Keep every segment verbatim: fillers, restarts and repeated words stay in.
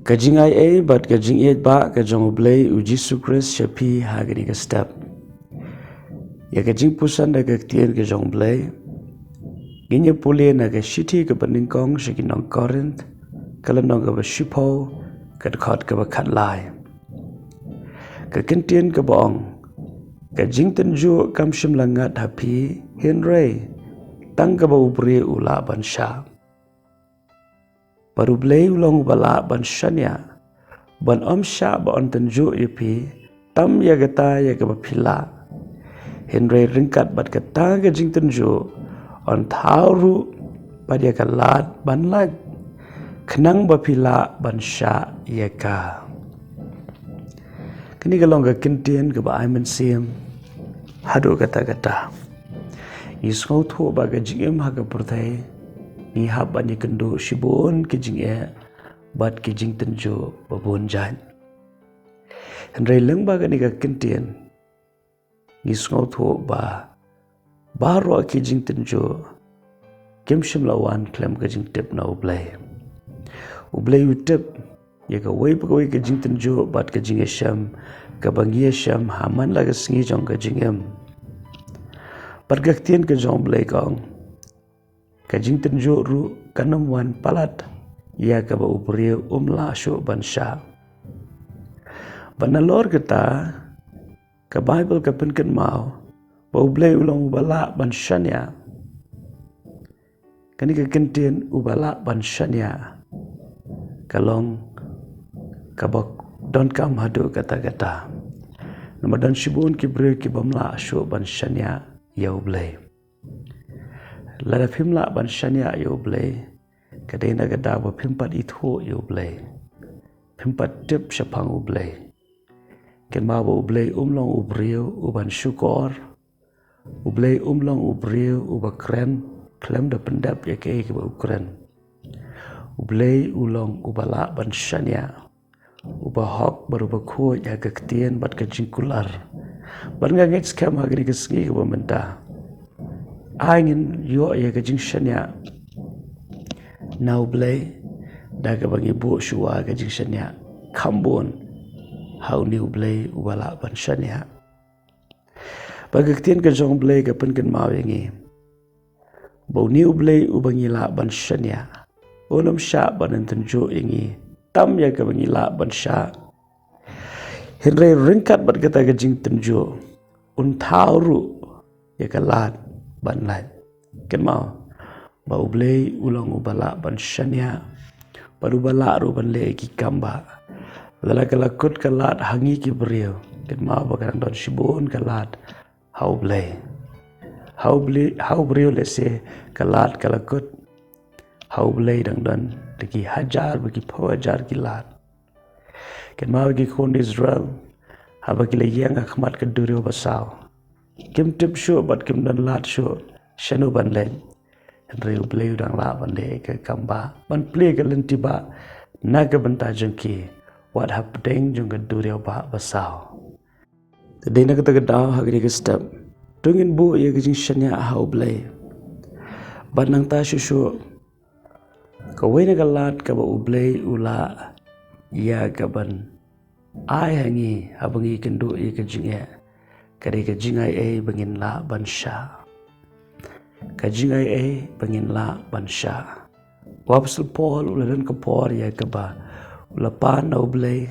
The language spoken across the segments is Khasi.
Ka jingai ei bad ka jingïeit ba ka jong U Blei U Jisu Khrist sha phi ha kane ka step. Ïa ka jingpuson da ka ktien ka jong U Blei ngin ïa pule na ka shithi kaba nyngkong sha ki nong Korinth, ka lynnong kaba shiphew, ka dkhot kaba khatlai. Ka kyntien kaba ong, ka jingtynjuh kam shym la ngat ha phi, hynrei tang kaba u briew u lah ban shah. Bad U Blei u long uba lah ban shaniah, ban ym shah ba yn tynjuh ïa phi tam ïa kata ïa kaba phi lah, hynrei ryngkat bad kata ka jingtynjuh yn thaw ruh bad ïa ka lad ban lait, khnang ba phi lah ban shah ïa ka. Kane ka long ka kyntien kaba ai mynsiem haduh katta katta. Ngi sngewthuh ba ka jingim ha ka pyrthei ngi hap ban ïakynduh shibun ki jingeh bad ki jingtynjuh ba bun jait. Hynrei lyngba kane ka kyntien ngi sngewthuh ba baroh ki jingtynjuh kim shym la wan khlem ka jingtip na U Blei. U Blei u tip ïa kawei pa kawei ka jingtynjuh bad ka jingïashem kaba ngi ïashem ha man la ka sngi jong ka jingim. Bad ka ktien ka jong U Blei ka ong, ka jingtynjuh ruh kan ym wan palat ïa kaba u briew um lah shuh ban shah. Bad nalor kata, ka Baibl ka pynkynmaw ba U Blei u long uba lah ban shaniah. Kane ka kyntien uba lah ban shaniah ka long kaba donkam haduh katta katta. Namar don shibun ki briew ki bym lah shuh ban shaniah ïa U Blei. Lada phim lah ban shaniah ïa U Blei, ka dei na ka daw ba phim pat ithuh ïa U Blei, phim pat tip shaphang U Blei. Kynmaw ba U Blei um long u briew uban shukor. U Blei um long u briew uba kren khlem da pyndep ïa kaei kaba u kren. U Blei u long uba lah ban shaniah, uba hok bad uba khuid ha ka ktien bad ka jingkular. Bad nga ngeit skhem ha kane ka sngi kaba mynta, ai ngin ïoh ïa ka jingshaniah na U Blei da kaba ngi buh shuwa ka jingshaniah kham bun ha une U Blei uba lah ban shaniah. Ba ka ktien ka jong U Blei ka pynkynmaw ïa ngi ba une U Blei uba ngi lah ban shaniah un ym shah ban tynjuh ïa ngi tam ïa kaba ngi lah ban shah, hynrei ryngkat bad kata ka jingtynjuh un thaw ruh ïa ka lad ban lait. Kynmaw ba U Blei u long uba lah ban shaniah bad uba lah ruh ban leh ki kam ba lada ka la kut ka lad ha ngi ki briew, kynmaw ba ka dang don shibun ka lad ha U Blei. Ha U Blei, ha u briew lehse ka lad ka la kut, ha U Blei dang don da ki hajar bad ki phew hajar ki lad. Kynmaw ki khun Israel haba ki la ïeng ha khmat ka duriaw basaw, kim tip shuh bad kim don lad shuh shano ban leit. Hynrei U Blei u dang lah ban leh ka kam ba ban plie ka lynti ba na ka bynta jong ki wat hapdeng jong ka duriaw ba basaw. Te dei na kata ka daw ha kane ka step to ngin buh ïa ka jingshaniah ha U Blei. Bad nangta shuh shuh, kawei na ka lad kaba U Blei u lah ïa ka ban ai ha ngi haba ngi kynduh ïa ka jingeh, ka dei ka jingai ei ba ngin lah ban shah. Ka jingai ei ba ngin lah ban shah. U Apostol Paul u la don ka por ïa kaba u la pan na U Blei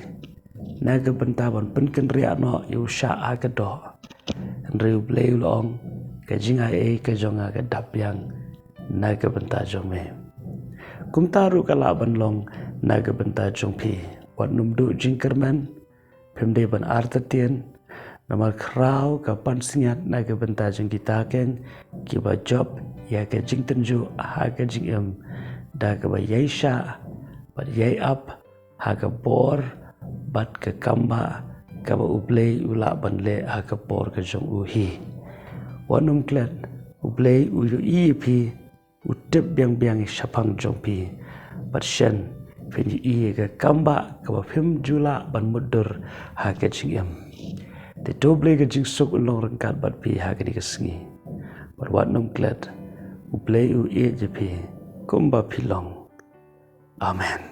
na ka bynta ban pynkynriah noh ïa u shah ha ka doh. Hynrei U Blei u la ong, ka jingai ei ka jong nga ka dap biang na ka bynta jong me. Kumta ruh ka lah ban long na ka bynta jong phi. Wat nym duh jingkyrmen, phim dei ban artatien, namar khraw ka pansngiat na ka bynta jong kita keiñ kiba jop ïa ka jingtynjuh ha ka jingim da kaba ïai shah bad ïai ap ha ka bor bad ka kam ba kaba U Blei u lah ban leh ha ka por ka jong u hi. Wat nym klet, U Blei u ïohi ïa phi, u tip biang biang ïa shaphang jong phi. Bad shen phin ïohi ïa ka kam ba kaba phim ju lah ban mutdur ha ka jingim. Te to U Blei ka jingsuk un long ryngkat bad phi ha kane ka sngi. Bad wat nym klet, U Blei u ïeit ïa phi kumba phi long. Amen.